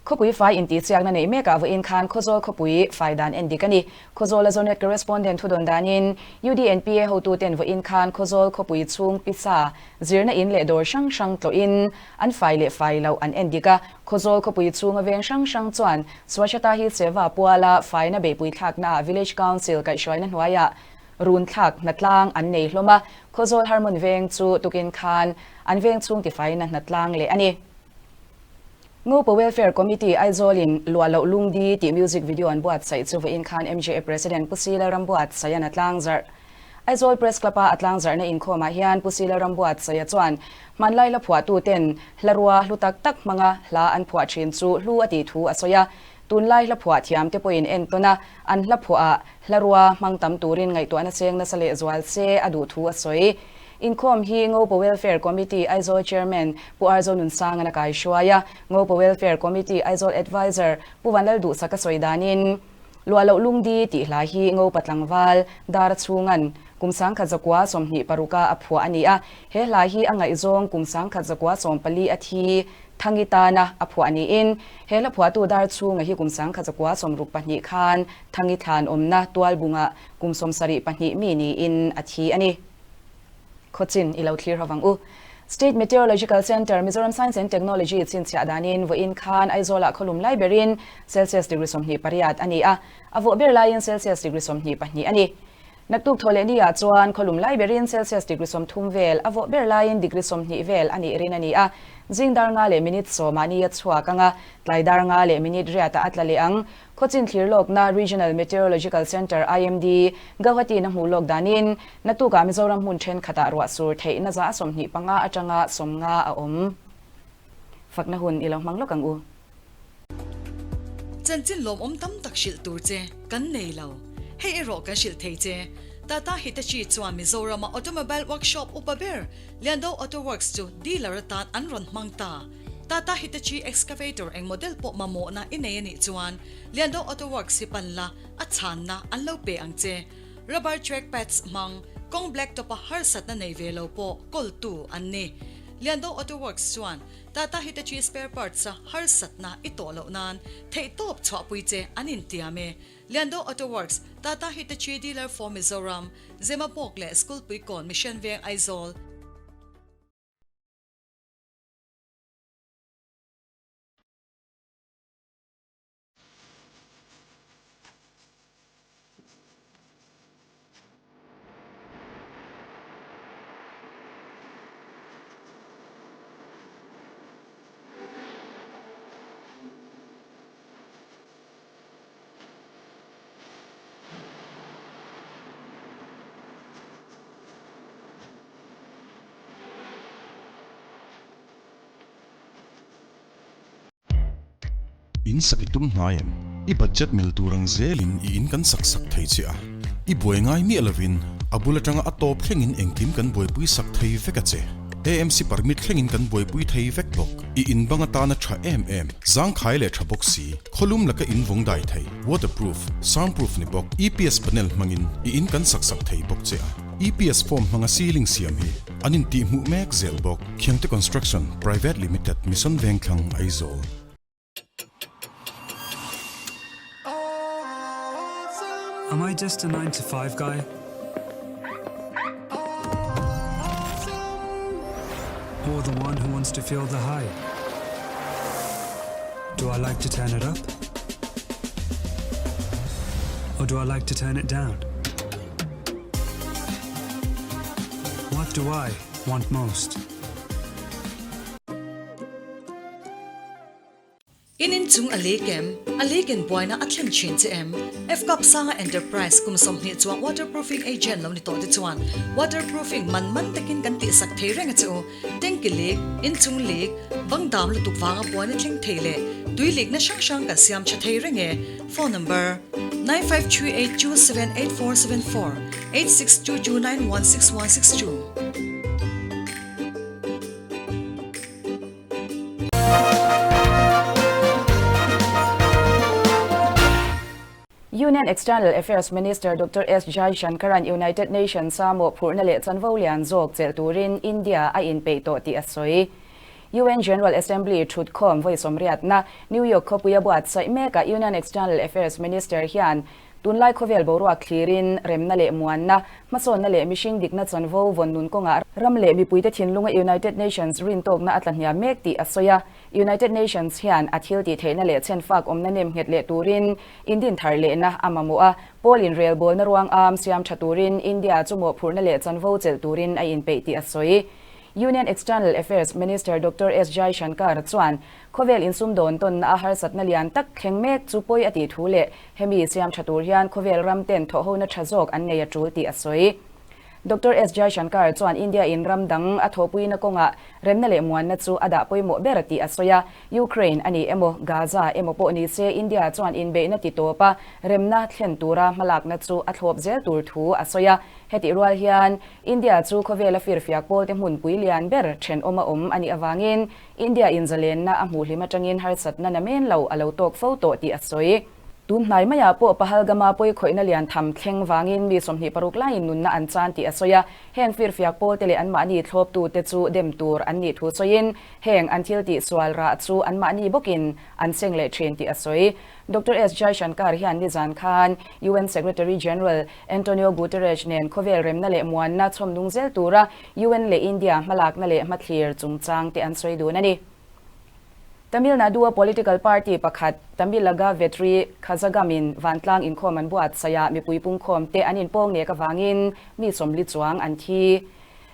Khawpui fai intihchiakna neih mekah vawiin khan Khawzawl khawpui fai dan en dik a ni. Khawzawla Zonet Correspondent thudawn danin UDNPA hotuten vawiin khan Khawzawl khawpui chhung pisa zirna in leh dawr hrang hrang tlawhin an fai leh fai loh an en dik a. Khawzawl khawpui chhunga veng hrang hrang chuan Swachhata Hi Seva puala faina beihpui thlaknaah Village Council kaihhruaina hnuaiah Run thlak hnatlang an nei hlawm a, Khawzawl Harmon veng chu tukin khan an veng chhung tifaina hnatlang leh a ni. Ngopa Welfare Committee Aizawl-in Luah Loh Lungdi tih music video an buatsaih chu vawiin khan MJA President Pu Sila Rambuatsaian a tlangzarh. Aizawl Press Club-a a tlangzarhna inkhawmah hian Pu Sila Rambuatsaia chuan hmanlai hla phuahtuten hla rua hlu tak tak hmanga hla an phuah thin chu hlu a tih thu a sawi a, Tunlai hla phuah thiam te pawhin entawn a, an hla phuah ah hla rua hmang tam turin ngaihtuahna cheng nasa leh zual se a duh thu a sawi. Inkhawm hi Ngopa Welfare Committee Aizawl Chairman Pu Arzo Nunsangan a kaihruai a, Ngopa Welfare Committee Aizawl Adviser Pu Vanlalduhsak a sawi danin, Luah loh lungdi tih hla hi Ngopa tlangval Dara chhungan kum 1926 a a phuah a ni a, he hla hi a ngaihzawng kum 1914 a thi Thangi tana a phuah niin, he hla phuahtu dar chhunga hi kum 1962 khan Thangi thlan awmna Tualbunga kum 72 mi niin a thi a ni. Khawchin i lo thlir ho vang u. State Meteorological Centre, Mizoram Science and Technology chhinchhiah danin vawiin khan Aizawlah khawlum lai berin Celsius degree 28 a ni a, a vawh ber laiin Celsius degree 22 a ni. Naktuk thaw leh ni ah chuan khawlum lai berin Celsius degree 30 vel a vawh ber laiin degree 20 vel a nih rin a ni a. Zing dar nga leh minute sawmah ni a chhuak ang a, tlai dar nga leh minute riatah a tla leh ang. Khawchin thlir lawkna Regional Meteorological Centre, IMD, Gauhati na hmuh lawk danin naktukah Mizoram hmun thenkhatah ruah sur theihna za 25 atanga 50 a awm. Fakna hun i lo hmang lawk ang u. Chanchin lawmawm tam tak hrilh tur che kan nei lo. Hei erawh kan hrilh thei che. Tata Hitachi chuan Mizorama automobile workshop upa ber Liando Auto Works chu dealer atan an rawn hmang ta. Tata Hitachi excavator eng model pawh mamawhna i nei a nih chuan Liando Auto Works hi pan la, a chhanna an lo pe ang che. Rubber track pads hmang, kawng black top a harsatna nei ve lo pawh kawltu an ni. Liando Auto Works chuan Tata Hitachi spare parts a harsatna i tawh loh nan theihtawp chhuahpui che an intiam e. Liando Auto Works, Tata Hitachi Dealer for Mizoram, Zemabawk leh Schoolpuikawn Mission Veng Aizawl. In sak i tum hnai em? I budget mil tur ang zelin i in kan sak sak thei che a. I buai ngai miah lovin a bul atanga a tawp thlengin engkim kan buaipui sak thei vek a che. AMC permit thlengin kan buaipui thei vek bawk. I in bang atana tha em em, zangkhai leh tha bawk si, khawlum laka in vawng dai thei, waterproof, soundproof ni bawk, EPS panel hmangin i in kan sak sak thei bawk che a. EPS form hmanga ceiling siam hi an intihhmuh mek zel bawk. Khiangte Construction Private Limited, Mission Vengthlang, Aizawl. Am I just a nine to five guy? Or the one who wants to feel the high? Do I like to turn it up? Or do I like to turn it down? What do I want most? In inchung a leak em? A leak in buaina a thlen thin che em? Fcap Sanga Enterprise kum 20 chuang waterproofing agent lo ni tawh te chuan waterproofing man man takin kan tihsak thei reng a che u. Tanki leak, inchung leak, bang dam lutuk vanga buaina thleng thei leh tui leakna hrang hrang kan siam tha thei reng e. Phone number, 9538278474, 8622916162. Union External Affairs Minister Doctor S Jaishankar-a'n United Nations a mawhphurhna leh chanvo lian zawk chelh turin India a inpeih tawh tih a sawi. UN General Assembly thutkhawm vawi sawmriatna New York khawpuia buatsaih mekah Union External Affairs Minister hian Tunlai khawvel boruak thlirin remna leh muanna, hmasawnna leh mihring dikna chanvo vawn nun kawngah ram leh mipuite thinlunga United Nations rintawkna a tla hniam mek tih a sawi a. United Nations hian a thil tih theihna leh chhenfak awmna nem nghet leh turin indin thar lehna a mamawh a. Pawl-in relbawlna ruang am siam tha turin India chu mawhphurhna leh chanvo chelh turin a inpeih tih a sawi. Union External Affairs Minister Doctor S Jaishankar chuan khawvel insumdawn tawnna a harsatna lian tak thleng mek chu pawi a tih thu leh Hemi siam tha tur hian khawvel ram ten thawhhona tha zawk an nei a tul tih a sawi. Doctor S Jaishankar chuan India in ram dang a thawhpuina kawngah remna leh muanna chu a dah pawimawh ber tih a sawi a. Ukraine a ni emaw, Gaza emaw pawh ni se India chuan inbeihna ti tawp a, remna thlen tura hmalakna chu a thlawp zel tur thu a sawi a. Hetih rual hian India chu khawvela firfiak pawlte hmunpui lian ber thenawm a awm a nih avangin India in zalenna a hmuh hlim atangin harsatna na men lo a lo tawk fo tawh tih a sawi. Tun hnai maiah pawh Pahalgama pawikhawihna lian tham thleng vangin mi 26 laiin nunna an chan tih a sawi a, heng firfiak pawlte leh anmahni thlawptute chu dem tur an nih thu sawiin heng an thil tih sual rah chu anmahni bawkin an seng leh thin tih a sawi. Doctor S Jaishankar hian nizan khan UN Secretary General Antonio Guterres nen khawvel remna leh muanna chhawmnung zel tura UN leh India hmalakna leh hmathlir chungchang te an sawi dun a ni. Tamil Nadu-a political party pakhat Tamilaga Vetri Kazhagam-in vantlang inkhawm an buatsaih ah mipui pungkhawm te an inpawng nek avangin mi 40 chuang an thi.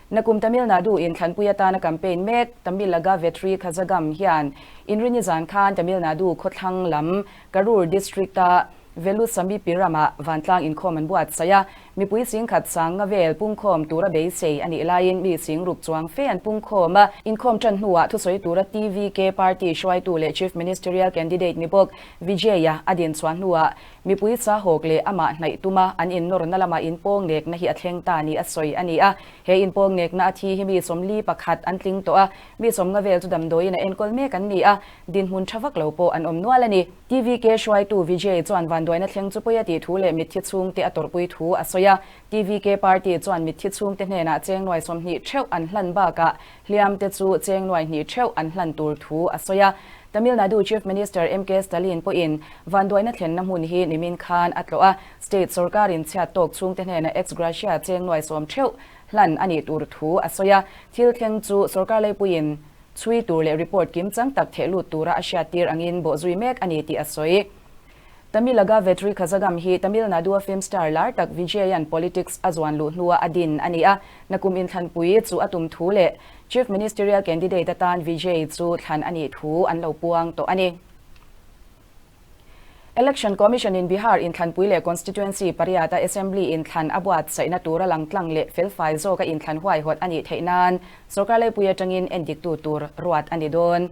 Nakum Tamil Nadu in thlanpui atana campaign mek Tamilaga Vetri Kazhagam hian Inrini zan khan Tamil Nadu khawthlang lam Karur district-a Velusamy Piram-ah vantlang inkhawm an buatsaih a, mipui singkhat sanga vel pungkhawm tura beisei a nih laiin mi singruk chuang fe an pungkhawm a. Inkhawm tan hnuah thusawi tura TVK party hruaitu leh Chief Ministerial candidate ni bawk Vijay-a a din chhuah hnuah mipui sahawk leh amah hnaih tuma an innawrna lama inpawngnekna hi a thleng ta ni a sawi a ni a. He inpawngnekna a thi hi mi 41 an tling tawh a, mi 50 vel chu damdawiin a enkawl mek an ni a, dinhmun tha vak lo pawh an awm nual a ni. TVK hruaitu Vijay chuan vanduaina thleng chu pawi a tih thu leh mitthi chhungte a tawrhpui thu a sawi a. TVK party chuan mitthi chhungte hnenah cheng nuai 20 theuh an hlan bakah hliamte chu cheng nuai hnih theuh an hlan tur thu a sawi a. Tamil Nadu Chief Minister MK Stalin pawhin vanduaina thlenna hmun hi nimin khan a tlawh a, state sorkarin chhiat tawk chhungte hnena ex gratia cheng nuai sawm theuh hlan a nih tur thu a sawi a, thil thleng chu sorkar leipuiin chhui tur leh report kimchang tak theh lut tura a hriattir angin bawhzui mek a ni tih a sawi. Tamilaga Vetri Kazhagam hi Tamil Nadu-a film star lar tak Vijayan politics a zuan luh hnua a din a ni a, nakum inthlanpui chu a tum thu leh Chief Ministerial candidate atan Vijay chu thlan a nih thu an lo puang tawh a ni. Election Commission in Bihar inthlanpui leh Constituency pariata Assembly inthlan a buatsaihna tura langtlang leh felfai zawka inthlan huaihawt a nih theih nan sorkar leipui atangin endiktu tur ruat a ni dawn.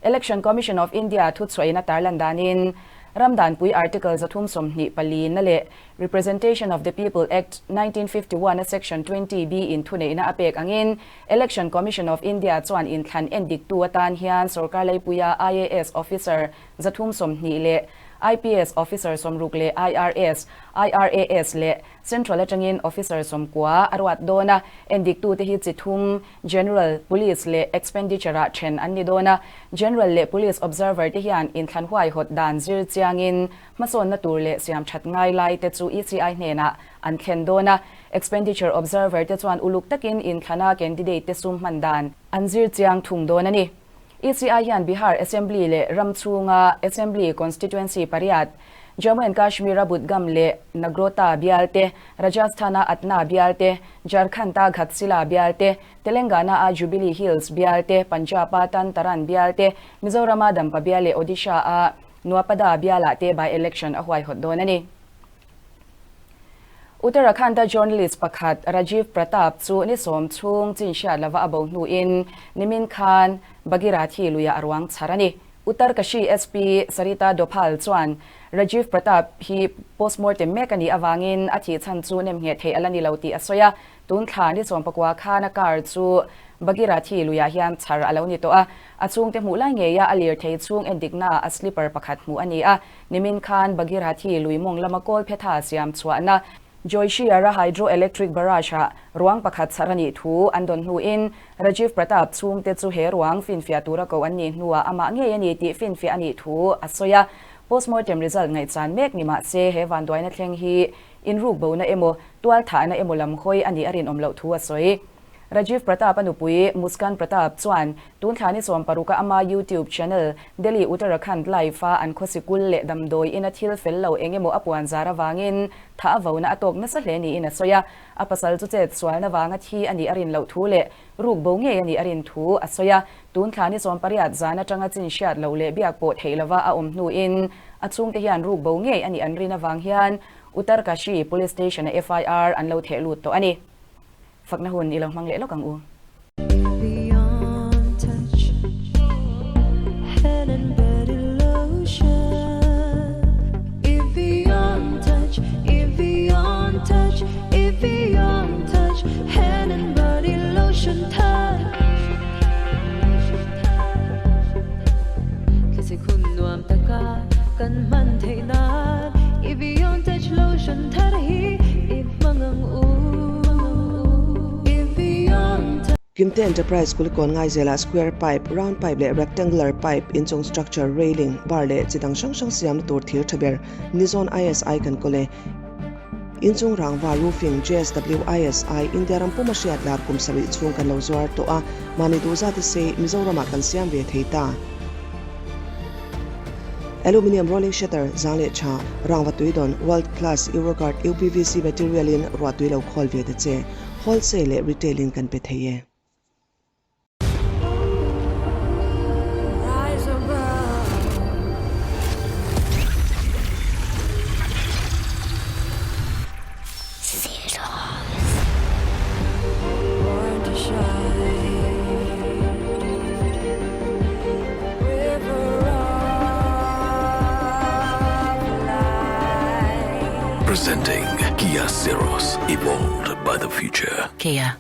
Election Commission of India thuchhuahin a tarlan danin, Ramdanpui Article 324 na leh Representation of the People Act, 1951 a Section 20 B in thuneihna a pek angin Election Commission of India chuan inthlan endiktu atan hian sorkar leipuia IAS officer 320 leh IPS officer 60 leh IRS, IRAS leh Central atangin officer 90 a ruat dawn a, endiktute hi chi thum, General, Police leh Expenditure-ah then an ni dawn a, General leh Police Observer te hian inthlan huaihawt dan zir chiangin hmasawnna tur leh siam that ngai lai te chu ECI hnenah an thlen dawn a, Expenditure Observer te chuan uluk takin inthlana candidate te sum hman dan an zir chiang thung dawn a ni. ECI hian Bihar Assembly leh ram chhunga Assembly Constituency pariat, Jammu and Kashmir-a Budgam leh Nagrota bial te, Rajasthan-a Atna bial te, Jharkhand-a Ghatsila bial te, Telangana-a Jubilee Hills bial te, Punjab-a Tarn Taran bial te, Mizoram-a Dampa bial leh Odisha-a Nuapada bialah te by-election a huaihawt dawn a ni. Uttarakhand-a journalist pakhat Rajiv Pratap chu ni sawm chhung chin hriat lova a bo hnuin nimin khan Bhagirathi luiah a ruang chhar a ni. Uttarkashi SP Sarita Dophal chuan Rajiv Pratap hi postmortem mek a nih avangin a thih chhan chu nem ngheh theih a la ni lo tih a sawi a, tun thla ni sawm pakua khan a car chu Bhagirathi luiah hian chhar a lo ni tawh a, a chhungte hmuh lai ngeia a lirthei chhung endiknaah a slipper pakhat hmuh a ni a. Nimin khan Bhagirathi lui mawng lama kawl phetha siam chhuahna Joyshiyara Hydroelectric Barrage-ah ruang pakhat chhar a nih thu an dawn hnuin Rajiv Pratap chhungte chu he ruang finfiah tura ko an nih hnuah amah ngei a ni tih finfiah a nih thu a sawi a. Postmortem result ngaihchan mek ni mah se he vanduaina thleng hi inrukbona emaw tualthahna emaw lam hawi a nih a rinawm loh thu a sawi. Rajiv Pratap a nupui Muskan Pratap chuan tun thla ni 16 a ama YouTube channel Delhi Uttarakhand Live a an khawsikul leh damdawi ina thil fel lo eng emaw a puan zar avangin tha a vona a tawk nasa hle niin a sawi a. A pasal chu chet sualna vanga thi a nih a rin loh thu leh ruk bo ngei a nih a rin thu a sawi a. Tun thla ni 18 zan atanga chin hriat loh leh biak pawh theih lova a awm hnuin a chhungte hian ruk bo ngei a nih an rin avang hian Uttarkashi Police Station-a FIR an lo theh lut tawh a ni. Fakna hun i lo hmang leh lawk ang u. Kimte Enterprise Kulikawn Ngaizelah square pipe, round pipe leh rectangular pipe, inchung structure, railing, bar leh chi dang hrang hrang siamna tur thir tha ber Nizawn ISI kan kawl e. Inchung rangva roofing JSW ISI India ram puma hriat lar kum sarih chhung kan lo zuar tawh a, mahni duhzate sei Mizoramah kan siam ve thei ta. Aluminium rolling shutter, zang leh tha, rangva tui dawn, world class Euroguard UPVC material in ruah tui lo khawl ve ta che, wholesale leh retail in kan pe thei e. Presenting Kia Syros, evolved by the future. Kia,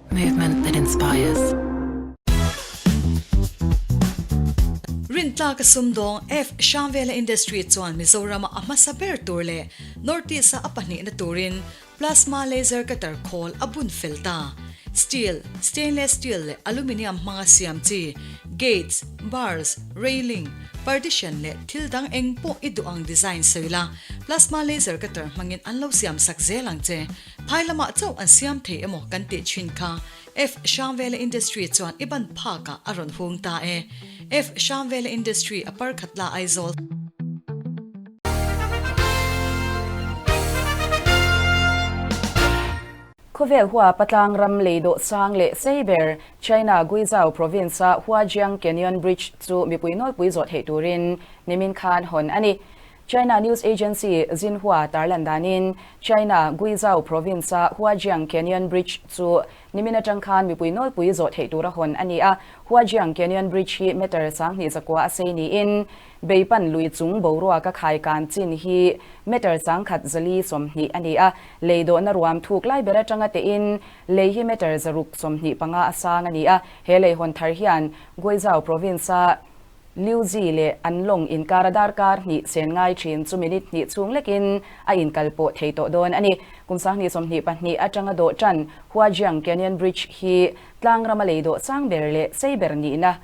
movement that inspires. Rintlaka sumdawng F. Shamvela Industry chuan Mizorama a hmasa ber tur leh North East-a a pahnihna turin Plasma laser cutter khawl a bun fel ta. Steel, stainless steel leh aluminium hmanga siam chi, gates, bars, railing, partition leh thil dang eng pawh i duh ang design sawi la, plasma laser cutter hmangin an lo siam sak zel ang che. Phai lamah chauh an siam thei emaw kan tih thin kha F Hrangvela Industry chuan i ban phakah a rawn hung ta e. F Hrangvela Industry a parkhat la Aizawl. Khawvel hua patlang ram lei dawh sang leh sei ber China Guizhou Province-a Huajiang Canyon Bridge chu mipui nawlpui zawh theih turin nimin khan hawn a ni. China news agency Xinhua tarlan danin China Guizhou Province-a Huajiang Canyon Bridge chu nimin atang khan mipui nawlpui zawh theih tura hawn a ni a. Huajiang Canyon Bridge hi meter 2200 a sei niin Beipan lui chung boruaka khai kan chin hi meter 120 a ni a. Lei dawhna ruam thuk lai ber atanga tein lei hi meter 625 a sang a ni a. He lei hawn thar hian Guizhou Province-a Liuzi leh Anlong inkara darkar hnih chen ngai thin chu minute hnih chhung lekin a inkal pawh thei tawh dawn a ni. Kum 2022 atanga dawh tan Huajiang Canyon Bridge hi tlang rama lei dawh sang ber leh sei ber nihna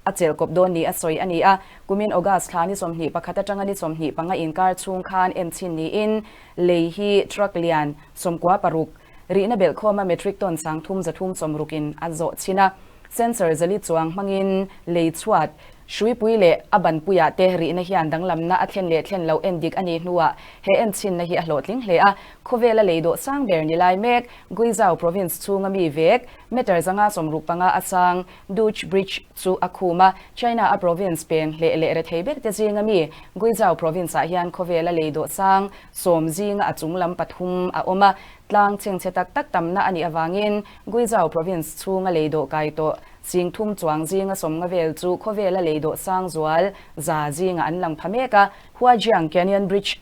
a chelh kawp dawn ni a sawi a ni a. Kumin August thla ni 21 atanga ni 25 inkar chhung khan en chhin niin lei hi truck lian 96 rihna belhkhawma metric ton 3360 in a zawh chhin a. Sensor zali chuang hmangin lei chhuat, hruipui leh a banpuiah te rihna hian danglamna a thlen leh thlen loh en dik a nih hnuah he en chhinna hi a hlawhtling hle a. Khawvela lei dawh sang ber ni lai mek Guizhou Province chhunga mi vek meter 165 a sang Duch Bridge chu a khum a. China a province pen hleh leh rethei ber te zinga mi Guizhou Province-ah hian khawvela lei dawh sang sawm zinga a chung lam pathum a awm a. Tlang chhengchhe tak tak tamna a nih avangin Guizhou Province chhunga lei dawh kai tawh 3000 chuang zinga sawmnga vel chu khawvela lei dawh sang zual za zinga an lang pha mek a. Huajiang Canyon Bridge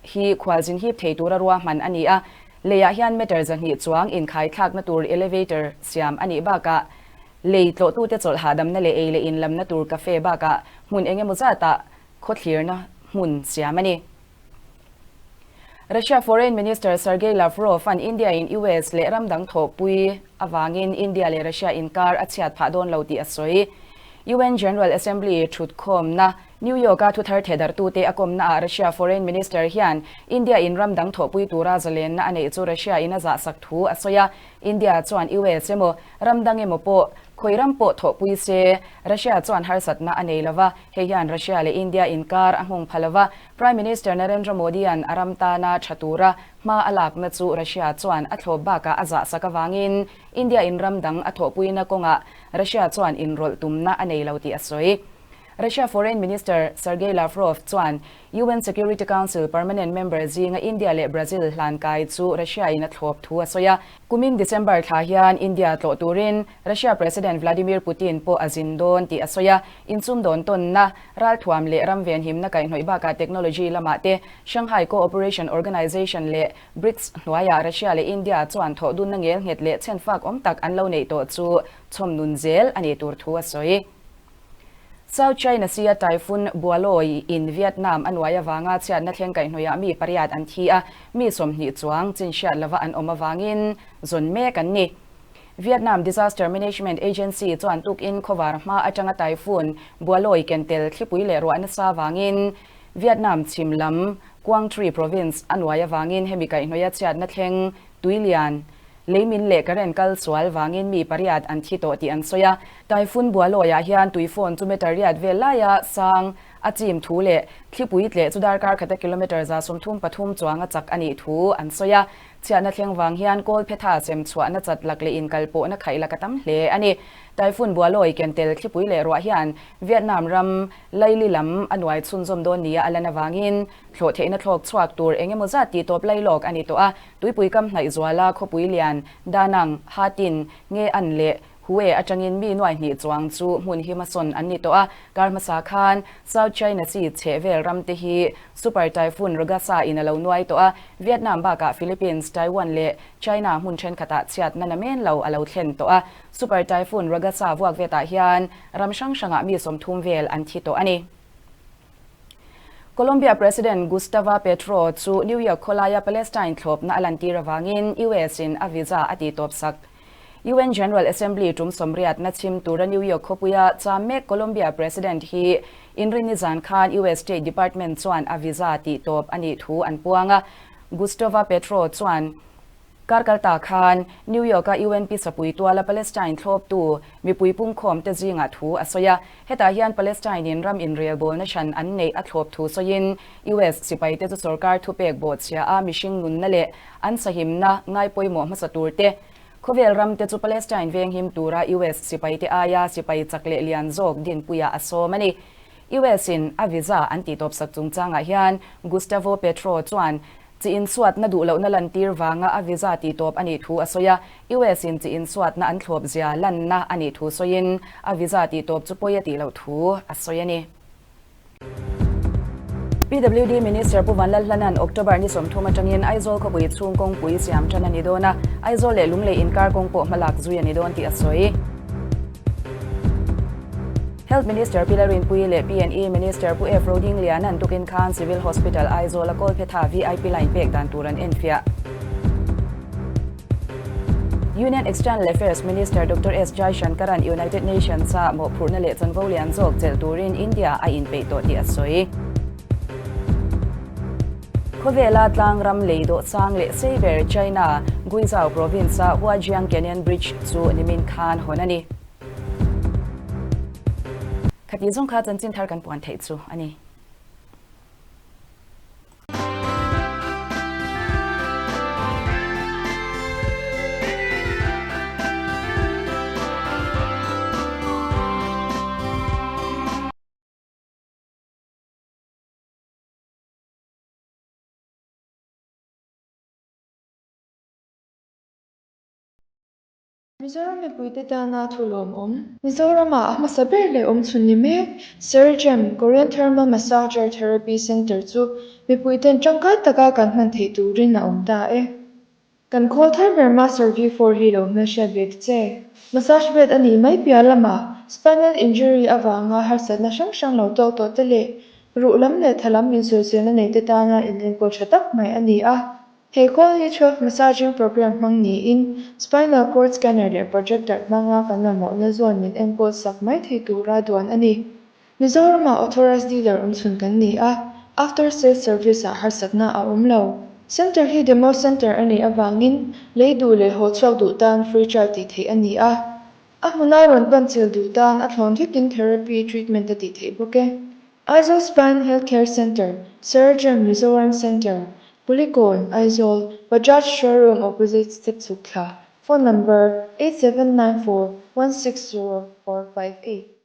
hi khualzin hip thei tura ruahman a ni a, leiah hian meter 200 chuang inkhai thlakna tur elevator siam a nih bakah lei tlawhtute chawlh hahdamna leh ei leh inlamna tur cafe bakah hmun eng emaw zatah khawthlirna hmun siam a ni. Russia Foreign Minister Sergei Lavrov an India in US leh ram dang thawhpui avangin India leh Russia inkar a chhiat phah dawn lo tih a sawi. UN General Assembly thutkhawmna New York-a thuthar thehdarhtute a kawmnaah Russia Foreign Minister hian India in ram dang thawhpui tura zalenna a neih chu Russia in a zahsak thu a sawi a. India chuan US emaw ram dang emaw pawh khawi ram pawh thawhpui se Russia chuan harsatna a nei lova, hei hian Russia leh India inkar a nghawng pha lova. Prime Minister Narendra Modi-a'n a ram tana tha tura hma a lakna chu Russia chuan a thlawp bakah a zahsak avangin India-in ram dang a thawhpuina kawngah Russia chuan inrawlh tumna a nei lo tih a sawi. Russia Foreign Minister Sergei Lavrov chuan UN Security Council permanent member zinga India leh Brazil hlan kai chu Russia-in a thlawp thu a sawi a. Kumin December thla hian India tlawh turin Russia President Vladimir Putin pawh a zin dawn tih a sawi a, insum dawn tawnna, ralthuam leh ram venhimna kaihhnawih bakah technology lamah te Shanghai Cooperation Organization leh BRICS hnuaiah Russia leh India chuan thawh dunna ngel nghet leh chhenfak awm tak an lo neih tawh chu chhawm nun zel a nih tur thu a sawi. South China Sea-a Typhoon Bualoi in Vietnam a nuai avanga chhiatna thleng kaihhnawihah mi pariat an thi a, mi 20 chuang chin hriat lova an awm avangin zawn mek an ni. Vietnam Disaster Management Agency chuan tukin khawvar hma atanga Typhoon Bualoi ken tel thlipui leh ruah nasa avangin Vietnam chhim lam Quang Tri Province a nuai avangin hemi kaihhnawih a chhiatna thleng tuilian Leimin leh current kal sual vangin mi pariat an thi tawh tih an sawi a. Typhoon Bualoiah hian tui phone chu meter riat vel laia sang a chim thu leh thlipui tleh chu darkar khata kilometre 33 chuang a chak a nih thu an sawi a. Chhiatna thleng vang hian kawl phetha sem chhuahna chat lak leh inkalpawhna khaih lak a tam hle a ni. Typhoon Bualoi ken tel thlipui leh ruah hian Vietnam ram laili lam a nuai chhunzawm dawn nia a lan avangin thlawh theihna thlawk chhuak tur eng emaw zat tih tawp lailawk a ni tawh a. Tuipui kam hnaih zuala khawpui lian Danang, Hatin, Nge An leh Hue atangin mi nuai hnih chuang chu hmun hi hmasawn an ni tawh a. Kar hmasa khan South China Sea chheh vel ram te hi Super Typhoon Ragasa in a lo nuai tawh a. Vietnam bakah Philippines, Taiwan leh China hmun thenkhatah chhiatna na men lo a lo thlen tawh a. Super Typhoon Ragasa vuak vetah hian ram hrang hrangah mi 30 vel an thi tawh a ni. Colombia President Gustavo Petro chu New York khawlaia Palestine thlawpna a lantir avangin US in a visa a titawp sak. UN General Assembly tum 80na chhim tura New York khawpuia cham mek Colombia President hi Inrinni zan khan US State Department chuan a visa tih tawp a nih thu an puang a. Gustavo Petro chuan kar kalta khan New York-a UN pisapui tuala Palestine thlawptu mipui pungkhawm te zingah thu a sawi a. Hetah hian Palestine-in ram inrelbawlna hran an neih a thlawp thu sawiin US sipaite chu sorkar thupek bawhchhia a mihring nunna leh an sahimna ngai pawimawh hmasa tur te Khawvel ram te chu Palestine venghim tura US sipaite aia sipai chak leh lian zawk dinpuiah a sawm a ni. US in a visa an tih tawpsak chungchangah hian Gustavo Petro chuan chi insuatna duh lohna lantir vanga a visa tih tawp a nih thu a sawi a, US in chi insuatna an thlawp zia lanna a nih thu sawiin a visa tih tawp chu pawi a tih loh thu a sawi a ni. PWD Minister Pu Vanlalhlana'n October ni 30 atangin Aizawl khawpui chhung kawngpui siam tan a ni dawn a, Aizawl leh Lunglei inkar kawng pawh hmalak zui a ni dawn tih a sawi. Health Minister Pi Lalrinpuii leh PNE Minister Pu F Rodingliana'n tukin khan Civil Hospital Aizawl a Kawlphetha VIP line pek dan tur an enfiah. Union External Affairs Minister Doctor S Jaishankar-a'n United Nations-a mawhphurhna leh chanvo lian zawk chelh turin India a inpeih tawh tih a sawi. Khawvela tlang ram lei dawhchang leh sei ber China, Guizhou province-a Huajiang Canyon Bridge chu nimin khan hawn a ni. Khati zawng kha chanchin thar kan puan theih chu a ni. Mizoram mipuite tana thu lawmawm. Mizoramah a hmasa ber leh awmchhun ni mek Sergem Korean Thermal Massager Therapy Centre chu mipuiten tangkai taka kan hman theih turin a awm ta e. Kan khawl thar ber Master V4 hi lo hmelhriat ve ta che. Massage bed a nih mai piah lamah spinal injury avanga harsatna hrang hrang lo tawk tawh te leh ruh lam leh tha lam insawiselna nei te tana inenkawl tha tak mai a ni a. He khawl hi 12 massaging program hmang niin spinal cord scanner leh projector hmanga kan mamawhna zawn min enkawl sak mai thei tura duan a ni. Mizoramah authorized dealer awmchhun kan ni a, after sales service ah harsatna a awm lo. Centre hi demo centre a nih avangin lei duh leh haw chhuak duh tan free trial tih theih a ni a. A hmuna rawn pan chil duh tan a thlawn vekin therapy treatment a tih theih bawk e. Aizawl Spine Healthcare Centre, Surgeon Mizoram Centre, Kulikawn, Aizawl, Bajaj Showroom opposite step chhuk thla, Phone number, 8794 160 458.